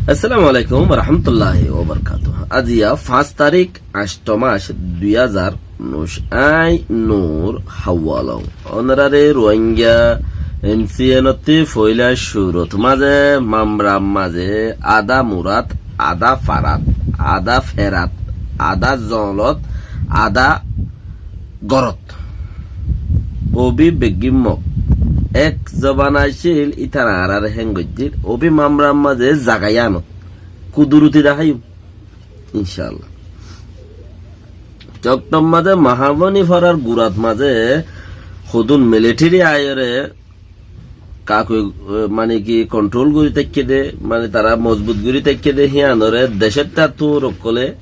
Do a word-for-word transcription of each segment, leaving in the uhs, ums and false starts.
Assalamu alaikum warahmatulláhi wabarakátuhu. Aijja fañs tarík, añctho mac, dui házar unnúic. Añí Nur Hawalong. Ónoraré Ruáingga M C N ottú foóila cúrut mazé, Mamra mazé, adá murat, adá farat, adá ferat, adá zoñlot, adá górot. Óbi beggín Mog. Ek zobana accíl, ítara añáráre héng goijjíl. Óbi Mamra mazé zaga yíanot. Kuduruti daháiyum. Incálla. Coktor mazé Mahaboni farar gurat mazé hodún militeri aiyóre kakui, eh, mane ki kontrol gorí táikke dé, mane tará mozbut gorí táikke dé, híanoré decór tattu ókkole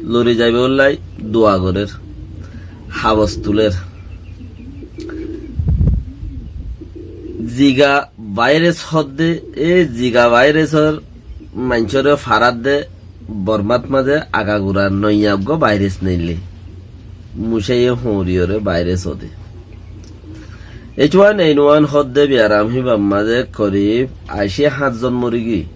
lori zaibólla dua gorér, habos tulér. Ziga vairas hoódde, e Ziga vairasor maincóre faradde Bormát mazé agagura noiya uggúa vairas neille. Mucáiye hoóñriyoré vairas hoóde. H one N one hoódde biyaram híbar mazé korib ací háñt zon morigiyói.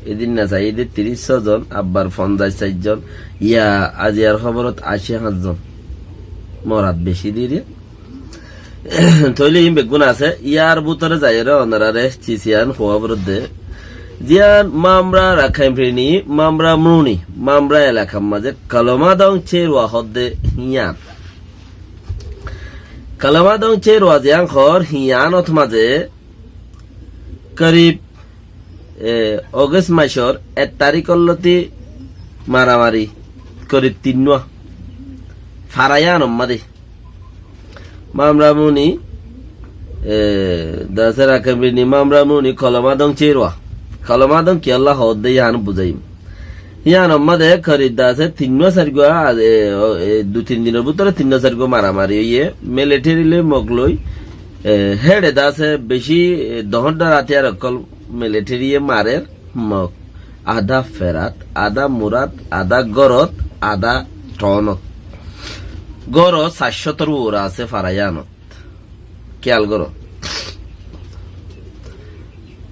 Edin nasaiyé dé tiríc só zon, abbar fonzaic sair zon, ya aijjar hóborot ací háñt zon. Morat bicí dé iyán. Tóile iín beggún asé, yar bútore zaiyóre ónoraré cis yían hoówa foredde. Ziyán Mamra Rakhain Prini, Mamra Mruni, Mamra elakar mazé Kolomadong Cérua hoódde híyan. Kolomadong Cérua ziyán hoór híyanot mazé korib, e, Ogust macór ek taríkor lóti maramari korib tinnúa fara yíanor mazé. Mamra Muni, e, dase Rakhain Prini Mamra Muni Kolomadong Cérua. Kolomadong kiyólla hoódde yían buzáiyum. Yíanor mazé korib dase tinnúa sairgúa, e, o, e, dui tin dinor bútore tinnúa sairgúa maramari óiye, militeri loi Mog loi, e, héçe dase bicí, e, dhoóñr dhoóñr átiyar ókkol militeriye marer Mog. Adá ferat, adá murat, adá górot, adá thoónot. Gór sair cótor uore asé fara yíanot. Kiyal goró.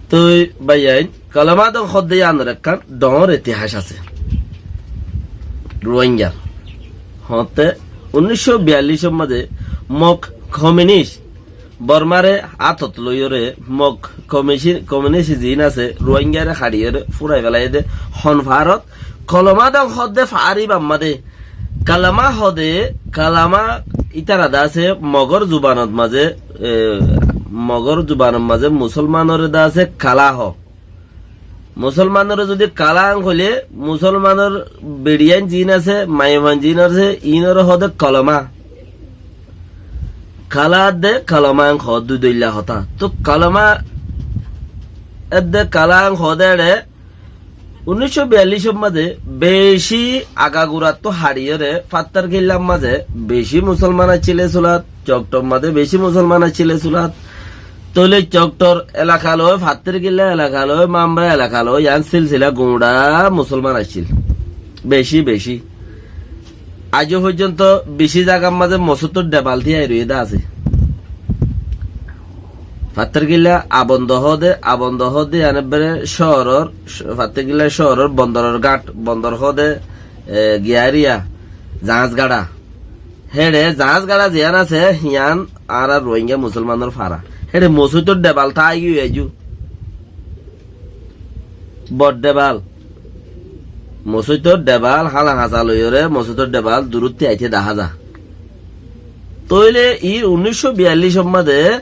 Toi báiyain, Kolomadong hoódde yíanor ekkán dhoóñr itihas asé. Ruáingar. Hoóñtte unnúic cót biyallícor mazé Mog kominis Bormáre átot loiyóre Mog komici-, kominis ziín asé Ruáingare haçiyóre fúrai felaiyé dé hon faárot Kolomadong hoódde faár íbar mazé. Kalama hoóde, kalama ítara dase Mogor zubanot mazé, e, Mogor zubanot mazé Musolmanore dase kala hoó. Musolmanore zodi kala hoile, Musolmanor beçiyain ziín asé, maiyafuain ziín asé, iínore hoóde koloma. Kala edde koloma hoó, dui dóilla hotá. Toi koloma edde kala hoóde eçé, unnúic cót biyallícor mazé bicí agagurattu haçiyóre Fattarkillar mazé bicí Musolman accíl e sulat, Coktor mazé bicí Musolman accíl e sulat. Tóile Coktor elaka loi, Fattarkilla elaka loi, Mamra elaka loi, yián silsila guñça Musolman accíl. Bicí, bicí. Aijjó foijjonto bicí zagar mazé mosóitor dhebal tíyai roiyé dé asé. Fattarkilla abondo hoóde, abondo hoóde yián ebbere cóoror, Fattarkilla cóoror bondoror gáñt, bondor hoóde, e, giyáriya, zaáñs gáça. Héçe zaáñs gáça ziyán asé, híyan añárar Ruáinga Musolmanor fara. Héçe mosóitor dhebal táigiyoi aijjó. Bor dhebal. Mosóitor dhebal, hála hañsa loiyóre, mosóitor dhebal durótti aité dahá za. Tóile iín unnúic cót biyallícor mazé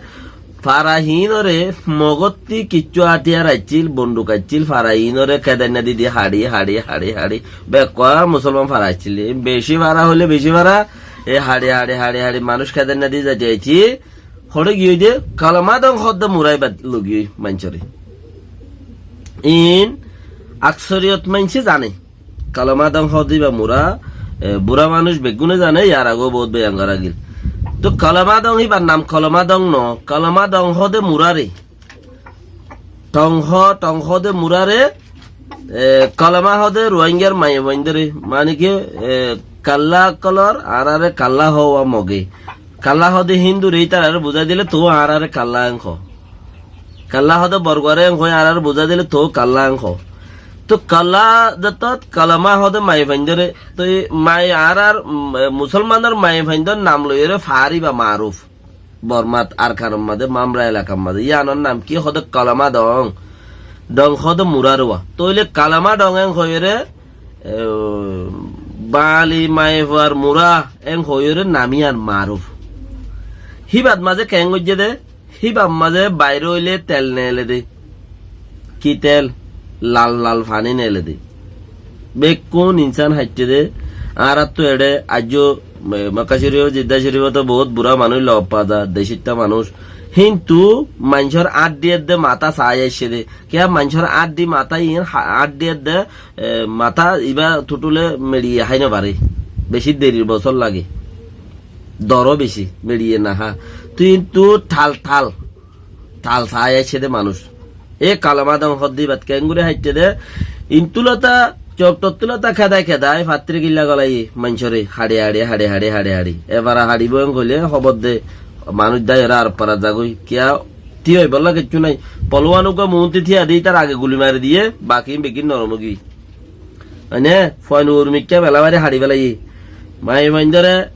fara híinore Mogottí kiccú átiyar accíl, bonduk accíl, fara híinore kedainna di di haçi, haçi, haçi, haçi. Bekkúa Musolman fara accíl. Bicí fara hoile bicí fara, e haçi, haçi, haçi, haçi manúic kedainna di zaite zaite hoçé giyói dé, Kolomadong hoódde mura íba logiyói maincóre. Iín aksoriyot maincé zane. Kolomadong hoódde íba mura, e, bura manúic beggúne zane, yar agó bout beyan gorá gil. Toi Kolomadong íbar nam Kolomadong no, Kolomadong hoóde murare. Tong hoó, tong hoóde murare, e, Koloma hoóde Ruáingar maiyafuaindóre, mane ki, e, kalla ókkolor, añáráre kalla hoó wa Moge. Kalla hoóde Hindure ítarare buzái dile tou añáráre kalla en hoó. Kalla hoóde Borguare en hoó, añáráre buzái dile tou kalla en hoó. Toi kala, de tot kalama hoó de maiyafuaindóre. Toi e mai añárar, mm, e, musolmanor maiyafuaindór nam loiyóre faár íba maaruf. Bormat, Arkanor mazé, Mamra elakar mazé. Yíanor nam ki hoó de kalama dong. Dong hoó de murár uwa. Tóile kalama dong en hoiyóre, e, baáli maiyafuar murá en hoiyóre nam yían maaruf. Híbat mazé keén goijjé de, híbar mazé bair óile tel neele de. Ki tel? Lal lal faní neele de. Bekkún insán háitte de. Añáráttu eçé aijjó, e, Mekka Corif, Jidda Corif ot bout burá manúic loot fa za, decítta manúic. Kintu maincór áñçi edde matá saái aiccé de. Kiyá maincór áñçi matá iín ha-, áñçi edde, e, matá ibá tuthule meçiye hái nofaré. Bicí derir bosór lage. Doró bicí, meçiye nahá. Kintu thal thal, thal saái aiccé de manúic. E kalama dong hoó de íbat keéngorí háitte de. Intulóta, coptottulóta kedai kedai, fattíri killa golaiyé, maincóre, haçi haçi, haçi haçi, haçi haçi. Ebara haçibóu en hoilé, hóbor de, manúic dái ore ar farat zagói. Kiyá, tíya óibolla kiccú nái. Polwan uggúa muúnti tíya di, ítar age guli mari diyé, baki beggín norom óigiyói. Mane, fuain urmikká bela bari haçi felaiyé. Maiyafuaindóre,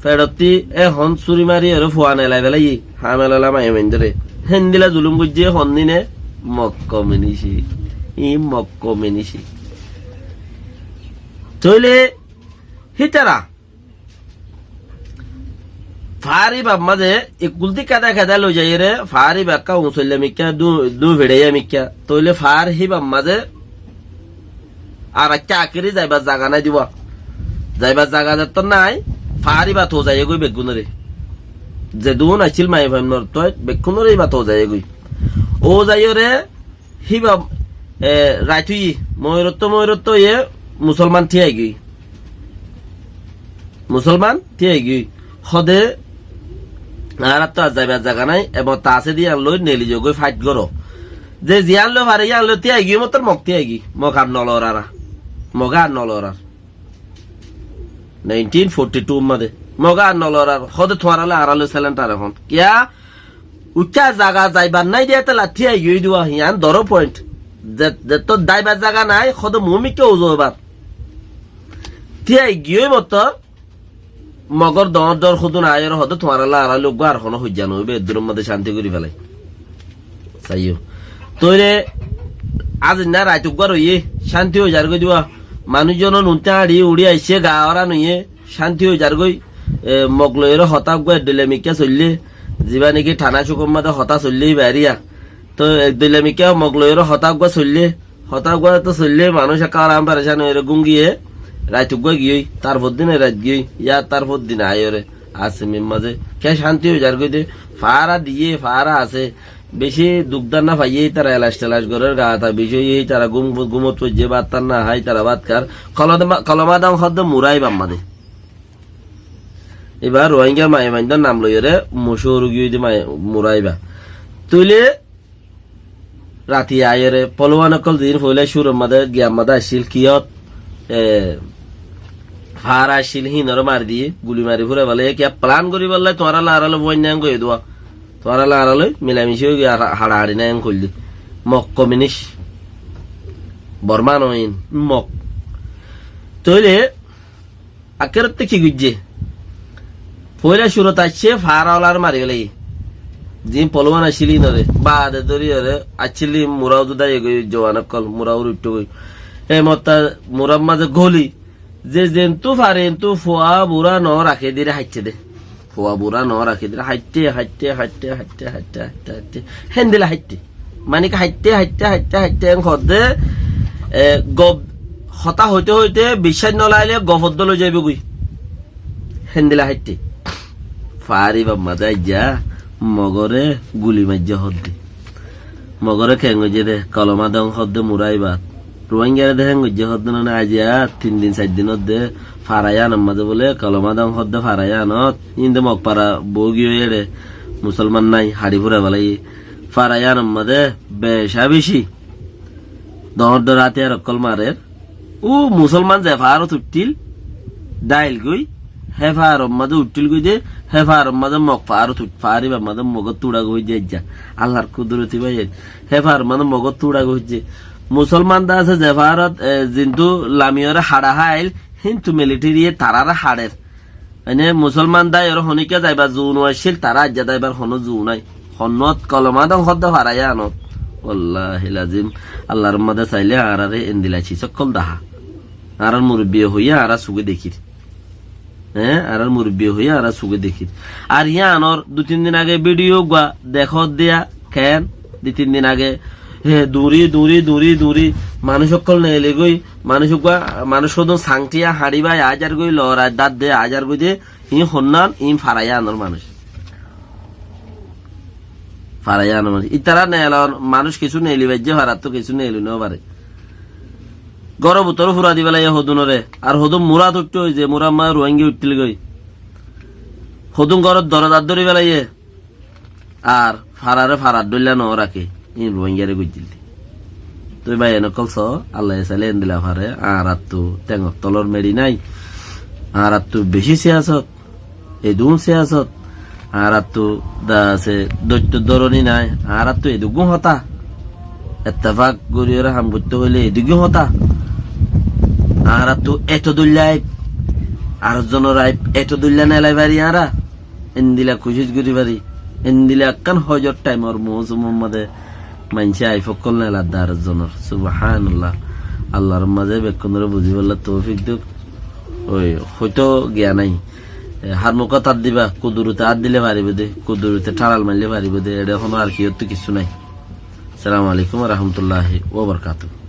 feçottí ehón súri mari ore fuan elai felaiyé, ham elala maiyafuaindóre. Héndila zulum goijjé hondine, Mokko minici. Iín Mokko minici. Tóile hítara faár íbar mazé ekkultí keda keda loi zaiyóre, faár íba ekká uñsoilla mikká, dú-, dú feçaiya mikká. Tóile faár híbar mazé ar ekká akéri zaibar zaga nái diba. Zaibar zaga zettót nái, faár íba tou zaiyé goi beggúnoré. Zedún accíl maiyafuain morotfuain beggúnoré íba tou zaiyé goi. Ou zaiyóre híba, e, rait óiye, moirottó moirottó óiye, musolman tíai giyói. Musolman tíai giyói. Hóde, añáráttu ar zaibar zaga nái, ebong taasé de yían loi neeli zogói, fait goró. Ze ziyán loi fare yían loi tíai giyói, mottor Mok tíai giyói. Mok ar nolorar. Mok ar nolorar. Nineteen forty two mazé. Mok ar nolorar. Hóde tuáñralloi añáralloi selent ar ehón. Kiyá? Uccá zaga zaibar nái de, etolla tíai giyói de uwa, yían doró point. Ze-, zettót daibar zaga nái, hóde muúmikká uzu ebar. Tíai giyói mottor, Mogor doóñr doóñr húdun aiyóre hóde tuáñralloi añáralloi uggúa ar honó hoijja noóibo, eddúror mazé cánti gorí felai. Saiyó. Tóile azinna rait uggúa roiyé, cánti ói zargói de uwa. Manúic zon untí añçi uçí aiccé, gaa óran óiye, cánti ói zargói. E, Mok loiyóre hotá uggúa eddoilla mikká soillé, zibá niki thana cukor mazé hotá soillé íba eriya. Toi eddoilla mikká Mok loiyóre hotá uggúa soillé, hotá uggúa to soillé, manúic ekká aram perecán óiyore gúm giyé, rait uggúa giyói, tar foddin rait giyói, yá tar foddin aiyóre, Asimir mazé, ke cánti ói zargói de, faára diyé, faára asé, bicí duk dánna faiyé, ítara elac telac gorér, gaa ta bicí óiye, ítara gúm, gúmot foijjé, bát tánna hái, ítara bát kár, koloma, koloma dong hoó de murá íbar mazé. Íba Ruáingar maiyafuaindór nam loiyóre, mochúr giyói de mai-, murá íba. Tóile, Rati aiyóre, polwan ókkol ziín foóila cúror mazé, giyar mazé accíl, kiyót, e, faára accíl, híinoré mari diyé, guli mari fúrai felaiyé, kiyá plan goríbolla, tuáñralloi añáralloi fuain nái en hoiyé de uwa. Tuáñralloi añáralloi milamici óigiyoi, ar haçahaçi nái en hoilde. Mok kominis. Borma noó iín, Mok. Tóile, Akkérottú ki goijjé? Foóila cúrot aiccé, faára ólaré mari felaiyé. Ziín polwan accíl íinoré, baade dóri óre, accíl íin murá uzu dáiye goi, zuwan ókkol, murá uri uiththó goi. E motta murár mazé góli, ze zeéntu fare eéntu fua burá noó raké diyére háitte dé. Fua burá noó raké diyére háitte, háitte, háitte, háitte, háitte, háitte, háitte. Héndilla háitte. Mani ki háitte, háitte, háitte, háitte, en hoódde, e, gof, hotá hoité hoité biccác no lailé gof oddó loi zaibói goi. Héndilla háitte. Faár íbar mazé aijja mogoré guli maijjé hoódde. Mogoré keén goijjé dé, koloma dong hoódde murá íbat. Ruáingaré dé héen goijjé hoódde noné aijja tin din sair din ódde fara yíanor mazé bóle koloma dong hoódde fara yíanot. Ín dé Mok fara boóu giyói éçe, musolman nái, haçi fúrai felaiyé. Fara yíanor mazé becá becí doóñr doóñr átiyar ókkol marer. Ó musolman ze faárot uiththíl, dáil goi, hé faáror mazé uiththíl goi dé, hé faáror mazé Mok faárot uith-, faár íbar mazé Mogóttu uçá goi hoijjé aijja. Allar kuduroti bái, hé faáror mazé Mogóttu uçá goi hoijjé. Musolman de asé ze faárot, e, zintu lamiyóre haça háil, híntu militariye taráre haçer. Ene musolman de aiyóre honíkka zaibar zuu no accíl, tará aijja de aibar honó zuu nái. Honnúat koloma don hoódde fara yíanot. Wallahil azim, Allar mazé sailé añáráre endila sis ókkol dahá. Añárár murubbiye hoiyé, añára sugé dekír. Eé, añárár murubbiye hoiyé, añára sugé dekír. Ar yíanor dui tin din age bídiyo uggúa dekóddiya, keén? Dui tin din age, e, duñrí, duñrí, duñrí, duñrí, manúic ókkol neeligói, manúic uggúa, manúic hodún sañthiya hañçi bái aáijargói, lorai dát de aáijargói de, iín honnán, iín fara yíanor manúic. Fara yíanor manúic. Ítara neelon, manúic kissú neeli faijjé, farattú kissú neeli nofaré. Góror bútore fura di félaiyé hodúnore. Ar hodún murát uiththé óize, murát mazé Ruáingga uiththíl goi. Hodún góror dorozat dóri félaiyé. Ar fararé farar dóilla noraké. Iín Ruáinggare goijjíl de. Toi báiyain ókkol soó, Allaye sailé endila fare, añárattú théngor tolor meçi nái. Añárattú bicí siyasot. Edún siyasot, añárattú de asé doittor dóroní nái, añárattú eduggún hotá. Ettefak goríyoré ham goittó hoilé eduggún hotá. Añárattú eto dóilla aib, ar zonor aib eto dóilla neelai fari añára. Endila kucíc gorí fari. Endila ekkán hojor thaimor moósumor mazé maincé aib ókkol neeladde ar zonor. Subhánallah. Allar mazé bekkúnoré buzíbolla toufik douk. Ói, hoitó giya nái. E, hár mukót át diba, kudurote át dile faribóu dé, kudurote tháñçal maille faribóu dé, eçé honó ar kiyóttu kissú nái. Assalamu alaikum wa rahmatullahi wa barakatuhu.